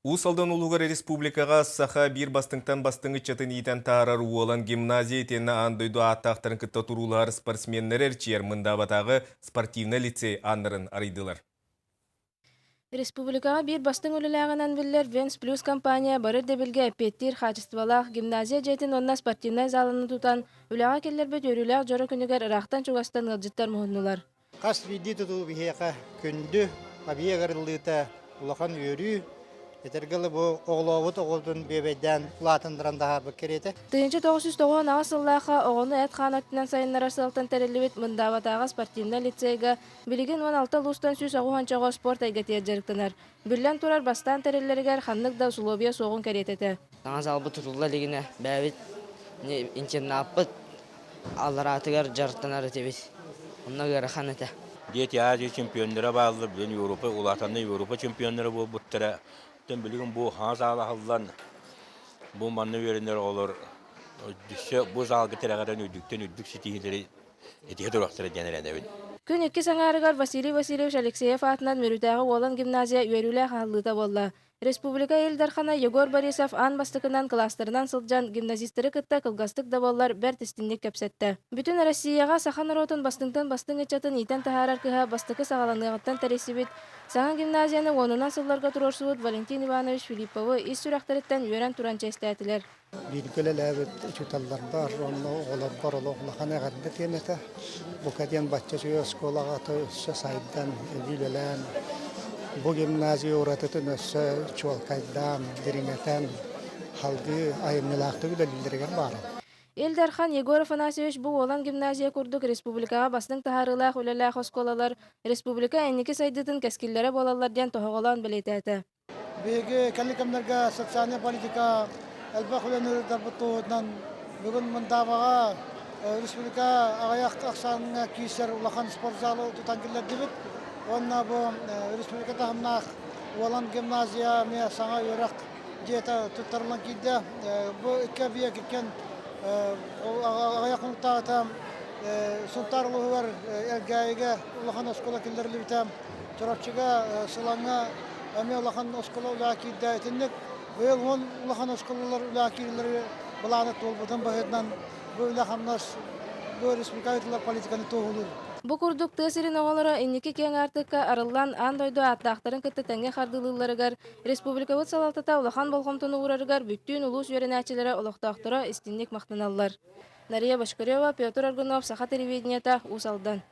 Уус Алдан улууһугар республикаҕа саха биир бастыҥтан бастыҥ ыччатын иитэн таһаарар Уолан гимназия итиэннэ аан дойду ааттаахтарын кытта туруулаһар спортсменнары эрчийэр Мындаабатааҕы спортивнай лицей ааннарын арыйдылар. Республикаҕа биир бастыҥ үлэлээҕинэн биллэр Венс Плюс компания бары ирдэбилгэ эппиэттиир хаачыстыбалаах гимназия дьиэтин уонна спортивнай заланы тутан, үлэҕэ киллэрбит үөрүүлээх дьоро күнүгэр ыраахтан-чугастан ыалдьыттар муһуннулар. Хас биирдии тутуу биһиэхэ күндү, объект арыллыыта улахан үөрүү. Этэргэ дылы бу оҕолообут оҕобутун бүөбэйдээн улаатыннаран таһаарбыт кэриэтэ. 1998 сыллаахха оҕону эт-хаан өттүнэн сайыннарар сыалтан тэриллибит Мындаабатааҕы спортивнай лицейгэ билигин 16 улуустан 180 оҕо спорт эйгэтигэр дьарыктанар. Биллэн турар, бастаан тэриллэригэр ханнык да усулуобуйа суоҕун кэриэтэ этэ. Саҥа залбыт тутулла илигинэ бэйэбит интернаппыт аллараатыгар дьарыктанар этибит. Онно ыарахан этэ. Дети Азии чемпионнара бааллар, билигин Европа улаатанна Европа чемпионнара буолбуттара. Оттон билигин бу хаҥа зал аһыллан, бу манна үөрэнэр оҕолор өссө бу залга тирэҕирэн үрдүктэн үрдүк ситиһиилэри этиһэ туруохтара диэн эрэнэбин. Күн иккис аҥаарыгар Василий Васильевич Алексеев аатынан Мүрүтээҕи Уолан гимназия үөрүүлээх аһыллыыта буолла. Республика Ил Дархана Егор Борисов аан бастакынан кылаастарынан сылдьан гимназистары кытта кылгастык да буоллар бэрт истиҥник кэпсэттэ. Бүтүн Россияҕа саха норуотун бастыҥтан бастыҥ ыччатын иитэн таһаарар кыһа бастакы саҕаланыаҕыттан тэрийсибит саҥа гимназияны уонунан сылларга туруорсубут Валентин Иванович Филипповы ис сүрэхтэриттэн үөрэн туран чиэстээтилэр. Бииргэ үлэлээбит учууталларбар уонна оҕолорбор олох улахан эҕэрдэ тиэмэтэ. Бука диэн бачча үчүгэй оскуолаҕа өссө сайдан, эбии үлэлээн, бу гимназия уратытын өссө чуолкайдаан, дириҥэтэн, салгыы айымньылаахтык үлэлииллэригэр баҕарабын. Ил Дархан Егор Афанасьевич бу Уолан гимназия курдук республикаҕа бастыҥ таһаарыылаах үлэлээх оскуолалар республика инники сайдыытын кэскиллэрэ буолаллар диэн тоһоҕолоон бэлиэтээтэ. Биһиги кэлин кэмнэргэ социальнай политика элбэх үлэни ыытарбыт туһунан бүгүн Мындаабаҕа республика аҕыйах ахсааҥҥа киирсэр улахан спортзалы тутан киллэрдибит. Уонна бу республика таһымнаах Уолан гимназия эмиэ саҥа үөрэх дьиэтэ туттарыллан киирдэ. Бу икки объект иккиэн аҕыйах хонуктааҕыта Сунтаар улууһугар Элгээйигэ улахан оскуола киллэриллибитэ. Чурапчыга, Сылаҥҥа эмиэ улахан оскуола үлэҕэ киирдэ. Итинник быйыл 10 улахан оскуолалар үлэҕэ киирэллэри былаана туолбутун быһыытынан бу үлэ-хамнас бу республика ыытыллар политиканы туоһулуур. Бу курдук тыа сирин оҕолоро инники киэҥ аартыкка арыллан аан дойду ааттаахтарын кытта тэҥҥэ хардыылыылларыгар республикабыт салалтата улахан болҕомтону уурарыгар бүттүүн улуус үөрэнээччилэрэ олохтоохторо истиҥник махтаналлар. Нария Бочкарева, Петр Аргунов, Саха телевидениета, Уус Алдан.